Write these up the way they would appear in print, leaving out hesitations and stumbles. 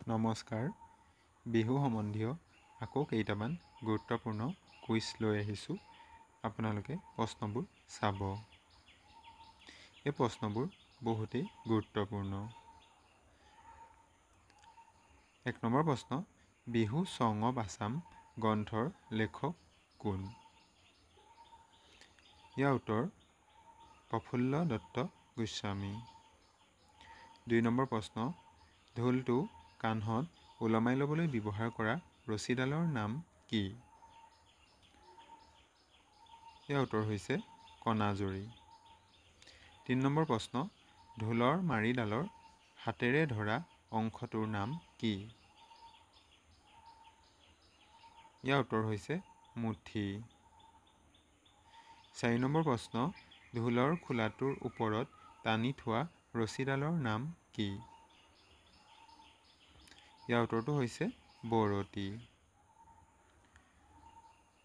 নমস্কাৰ। বিহু সম্বন্ধীয় আকৌ কেইটামান গুৰুত্বপূৰ্ণ কুইজ লৈ আহিছোঁ। আপোনালোকে প্ৰশ্নবোৰ চাব। এই প্ৰশ্নবোৰ বহুতেই গুৰুত্বপূৰ্ণ। 1 নম্বৰ প্ৰশ্ন, বিহু ছং অৱ আছাম গ্ৰন্থৰ লেখক কোন? ইয়াৰ উত্তৰ প্ৰফুল্ল দত্ত গোস্বামী। 2 নম্বৰ প্ৰশ্ন, ঢোলটো কান্ধত ওলমাই ল'বলৈ ব্যৱহাৰ কৰা ৰছীডালৰ নাম কি? ইয়াৰ উত্তৰ হৈছে কণাজৰী। 3 নম্বৰ প্ৰশ্ন, ঢোলৰ মাৰিডালৰ হাতেৰে ধৰা অংশটোৰ নাম কি? ইয়াৰ উত্তৰ হৈছে মুঠি। 4 নম্বৰ প্ৰশ্ন, ঢোলৰ খোলাটোৰ ওপৰত টানি থোৱা ৰছীডালৰ নাম কি? ইয়াৰ উত্তৰটো হৈছে বৰতি।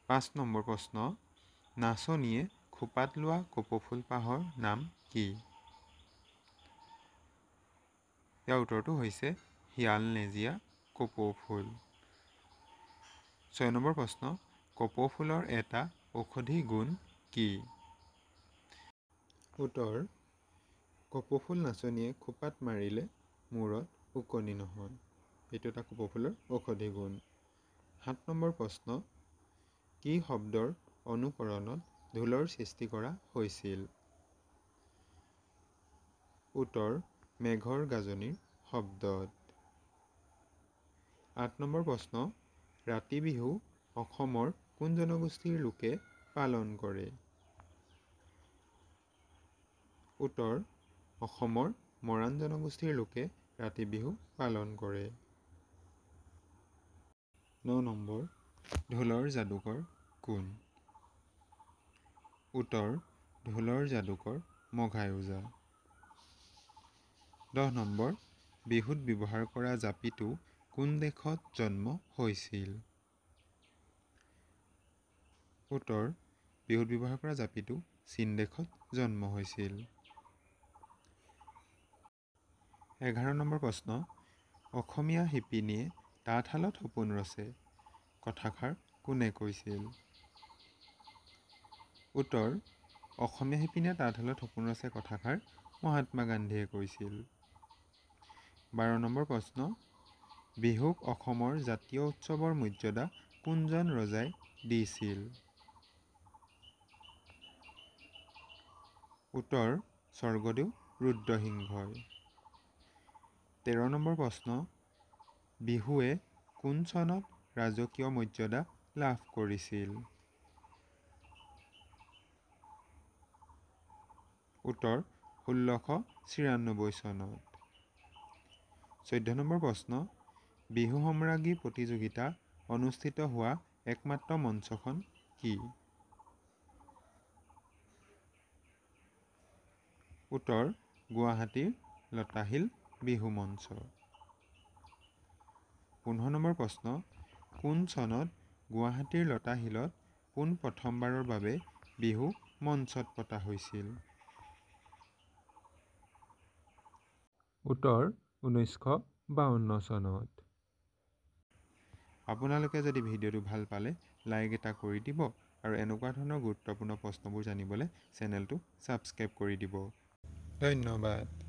5 নম্বৰ প্ৰশ্ন, নাচনীয়ে খোপাত লোৱা কপৌফুল পাহৰ নাম কি? ইয়াৰ উত্তৰটো হৈছে শিয়াল নেজীয়া কপৌফুল। 6 নম্বৰ প্ৰশ্ন, কপৌফুলৰ এটা ঔষধি গুণ কি? উত্তৰ, কপৌফুল নাচনীয়ে খোপাত মাৰিলে মূৰত ওকণি নহয়। এইটো এটা কপৌফুলৰ ঔষধি গুণ। 7 নম্বৰ প্ৰশ্ন, কি শব্দৰ অনুকৰণত ঢোলৰ সৃষ্টি কৰা হৈছিল? উত্তৰ, মেঘৰ গাজনিৰ শব্দত। 8 নম্বৰ প্ৰশ্ন, ৰাতি বিহু অসমৰ কোন জনগোষ্ঠীৰ লোকে পালন কৰে? উত্তৰ, অসমৰ মৰাণ জনগোষ্ঠীৰ লোকে ৰাতি বিহু পালন কৰে। 9 নম্বৰ, ঢোলৰ যাদুকৰ কোন? উত্তৰ, ঢোলৰ যাদুকৰ মঘাই ওজা। 10 নম্বৰ, বিহুত ব্যৱহাৰ কৰা জাপিটো কোন দেশত জন্ম হৈছিল? উত্তৰ, বিহুত ব্যৱহাৰ কৰা জাপিটো চীন দেশত জন্ম হৈছিল। 11 নম্বৰ প্ৰশ্ন, অসমীয়া শিপিনীয়ে তাঁতশালত সপোন ৰচে কথাষাৰ কোনে কৈছিল? উত্তৰ, অসমীয়া শিপিনীয়ে তাঁতশালত সপোন ৰচে কথাষাৰ মহাত্মা গান্ধীয়ে কৈছিল। 12 নম্বৰ প্ৰশ্ন, বিহুক অসমৰ জাতীয় উৎসৱৰ মৰ্যাদা কোনজন ৰজাই দিছিল? উত্তৰ, স্বৰ্গদেউ ৰুদ্ৰসিংহই। 13 নম্বৰ প্ৰশ্ন, বিহুৱে কোন চনত ৰাজকীয় মৰ্যাদা লাভ কৰিছিল? উত্তৰ, 1694 চনত। 14 নম্বৰ প্ৰশ্ন, বিহু সম্ৰাজ্ঞী প্ৰতিযোগিতা অনুষ্ঠিত হোৱা একমাত্ৰ মঞ্চখন কি? উত্তৰ, গুৱাহাটীৰ লতাশিল বিহু মঞ্চ। 15 নম্বৰ প্ৰশ্ন, কোন চনত গুৱাহাটীৰ লতাশিলত পোন প্ৰথমবাৰৰ বাবে বিহু মঞ্চত পতা হৈছিল? উত্তৰ, 1952 চনত। আপোনালোকে যদি ভিডিঅ'টো ভাল পালে লাইক এটা কৰি দিব আৰু এনেকুৱা ধৰণৰ গুৰুত্বপূৰ্ণ প্ৰশ্নবোৰ জানিবলৈ চেনেলটো ছাবস্ক্ৰাইব কৰি দিব। ধন্যবাদ।